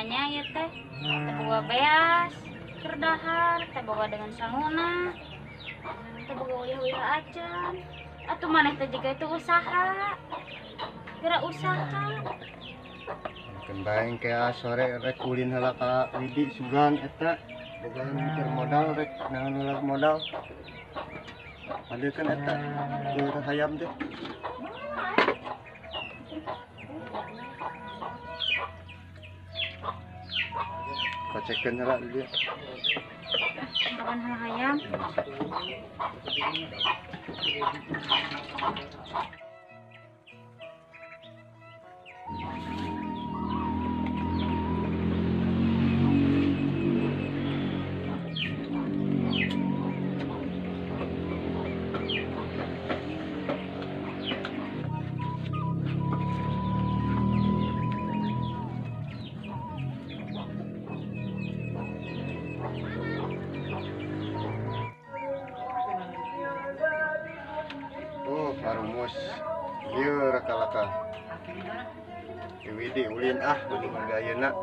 Kumahanya ieu teh? Teu boga beas keur dahar, teu boga dengan sanguna. Teu boga uyah-uyah acan. Atuh maneh teh jiga itu usaha. Geura usaha. Keun bae engke sore rek ulin heula ka Widi sugan eta bogaan keur modal rek naon heula modal. Hadeulkeun eta keur hayam teh. Kocekeun heula di dieu. Makan heula hayam. Oh, parumus. Ieu raka-raka. Widi ulin ah, ulin ayeuna.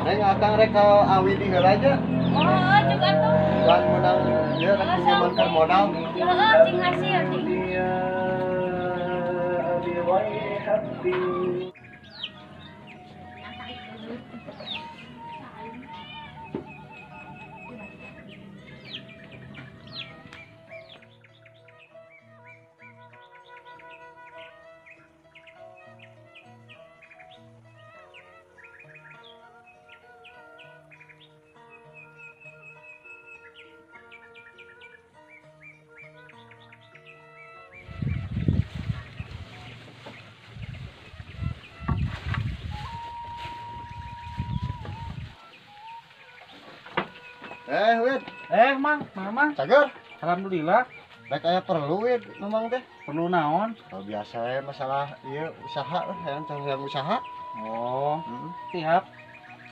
Neng akang rek ka Awidi heula aja. Oh, juga tuh. Dan menang ieu rek pinjaman keur modal. Heeh, cing hasil cing. Wid. Mang, Mamang. Cager. Alhamdulillah. Rek aya perlu, Wid, Mamang teh. Perlu naon? Oh, biasa ya masalah ieu usaha lah, yang yang usaha. Oh, siap.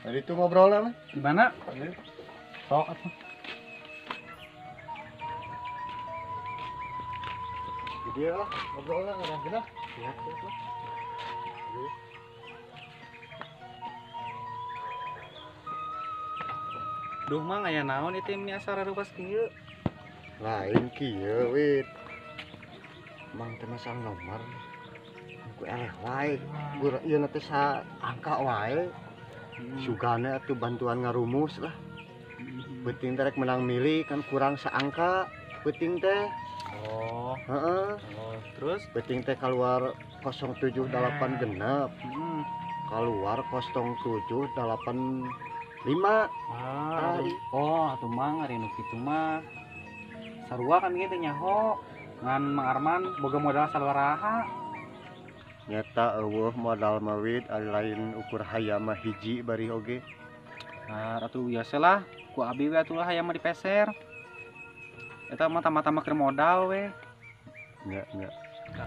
Tadi itu ngobrol lah. Di mana? Sok atuh. Di dieu lah, ngobrol lah ngarang. Siap, siap lah. Duh mang aya naon ieu teh meni asa rarupas kieu? Lain kieu, Wid. Mang teh masang nomor. Ku eleh wae. Gur ieu teh sa angka wae. Sugana atuh bantuan ngarumus lah. Peuting teh rek menang milih kan kurang saangka peuting teh. Oh. Heeh. Oh, terus peuting teh keluar 078 genep. Keluar 0785. Ah, oh, atuh mang ari nu kitu mah. Sarua kan ieu teh nyaho. Ngan Mang Arman boga modal sabaraha? Nyata eueuh modal mah Wid, ari lain ukur hayam mah hiji bari oge. Ah, atuh biasa lah, ku abi we atuh lah hayam mah dipeser. Eta mah tama-tama keur modal we. Nya, nya.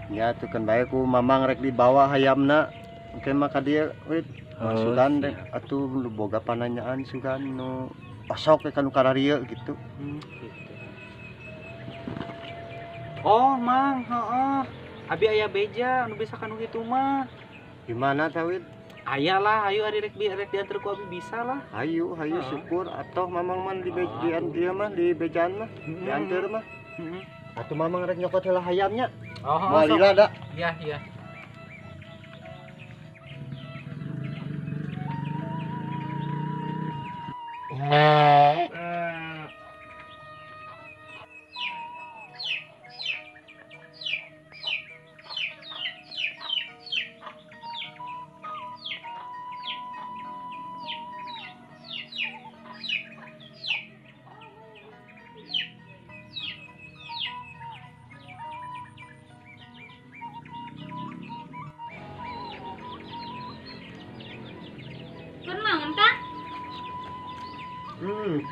Nya atuh keun bae ku Mamang rek dibawa hayamna. Engke mah ka dieu Wid. Oh, sugan deh atuh nu boga pananyaan sugan nu osok we ka nu kararieu gitu. Gitu. Oh, Mang, heeh. Abi aya beja nu bisa ka nu kitu mah. Gimana teh, Wid? Aya lah, ayo ari rek diantar ku abi bisa lah. Hayu, hayu syukur atuh Mamang mah di dieu mah di bejaan mah, diantar mah. Atuh Mamang rek nyokot heula hayamnya. Oh, moal lila da. Iya, iya.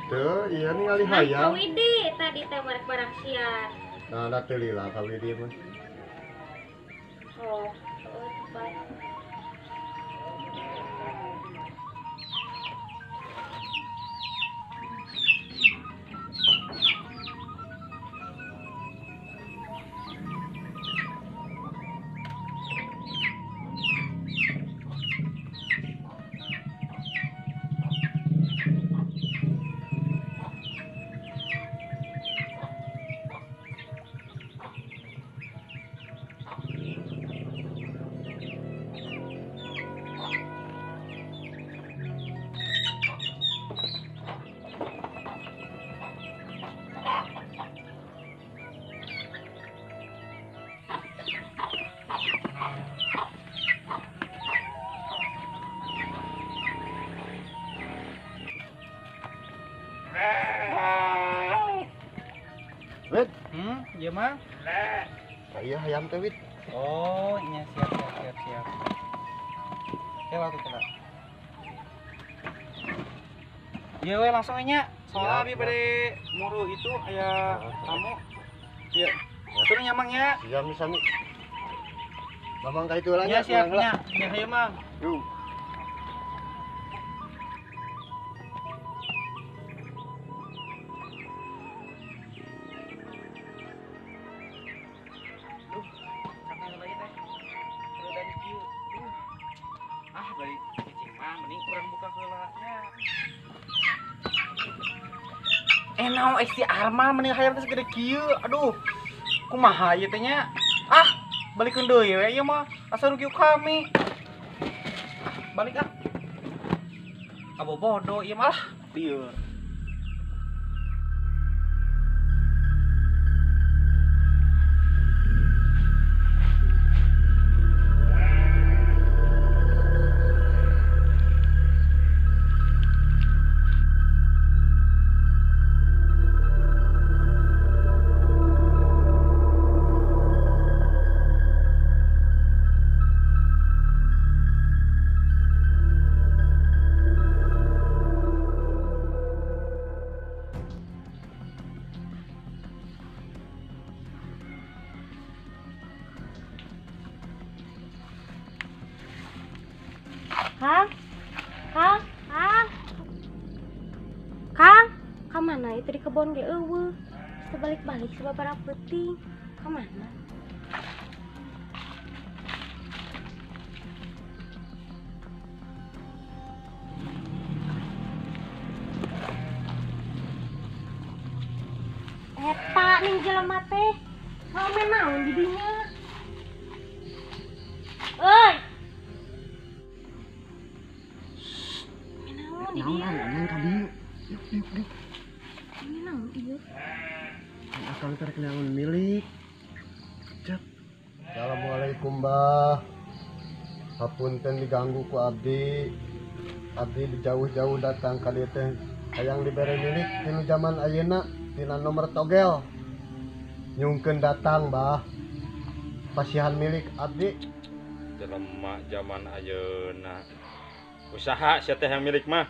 Teu, iya ningali hayam. Ka Widi tadi teh barek barang siar. Nah, da teu lila ka Widi mah. Oh, tepat. Wit. Iya Mang. Iya hayam teh Wit. Oh, iya siap. Oke, waktu itu. Iya we langsung nya. Soalnya abi bade muru itu aya tamu. Iya. Turun nya Mang nya. Siap sami. Mamang ka itu lah nya. Siap nya. Nya hayu Mang. Yuk. Naon si Arman mending hayam teh segede kieu. Aduh. Kumaha ieu teh nya? Ah, balikeun deui we ieu mah. Asa rugi kami. Ah, balik ah. Abobodo ieu mah lah. Lieur. Kang, Kang, Kang, Kang, kemana itu di kebon ge eueuh? Balik-balik sababaraha peuting. Kemana? Eta ning jelema teh. Rame naon di dinya? Euy. Naon ka dieu? Yuk yuk yuk. Ini naon ieu? Akang teh rek naon milik. Cep. Assalamualaikum, Bah. Hapunten diganggu ku abdi. Abdi jauh-jauh datang ka dieu teh hayang dibere milik tinu zaman ayeuna tina nomor togel. Nyungkeun datang, Bah. Pasihan milik abdi. Jelema zaman ayeuna. Usaha sia teh yang milik mah.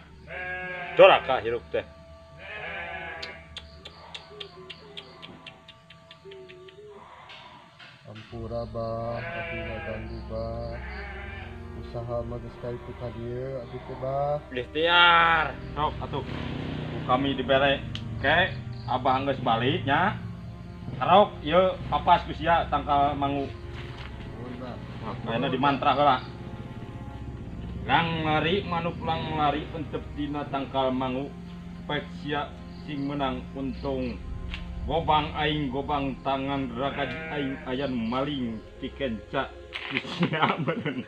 Doraka hirup teh. Ampura Bah, abdi ngaganggu Bah. Usaha mah geus ka itu ka dieu abdi teh Bah. Ikhtiar, sok atuh. Ku kami dibere ke abah geus balik nya. Karok ieu papas ku sia tangkal mangu. Nuhun Bah. Ayeuna dimantra heula. Lang lari manuk lang lari entep dina tangkal mangu pek sia sing menang untung. Gobang aing gobang tangan ragad aing ayan maling tikenca sia beureun.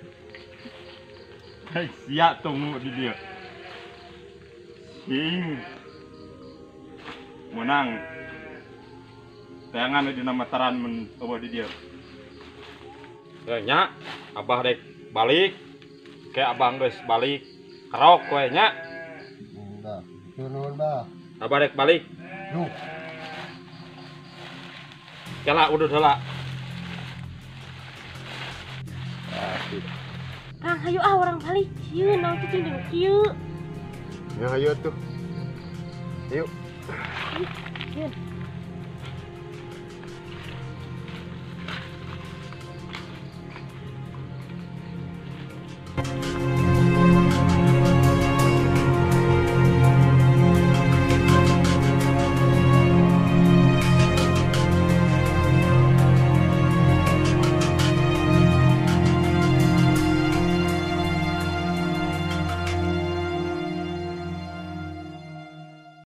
Pek sia tunggu di dieu. Sing menang. Tayangan dina mataran mun eueuh di dieu. Nya abah rek balik. Kayak abang geus balik kerok we nya. Bah, nuhun Bah. Abah rek balik. Duh. Kela udah heula. Kang, hayu ah orang balik. Sieun naon cicing jeung kieu. Ya hayu atuh. Yuk. Sieun.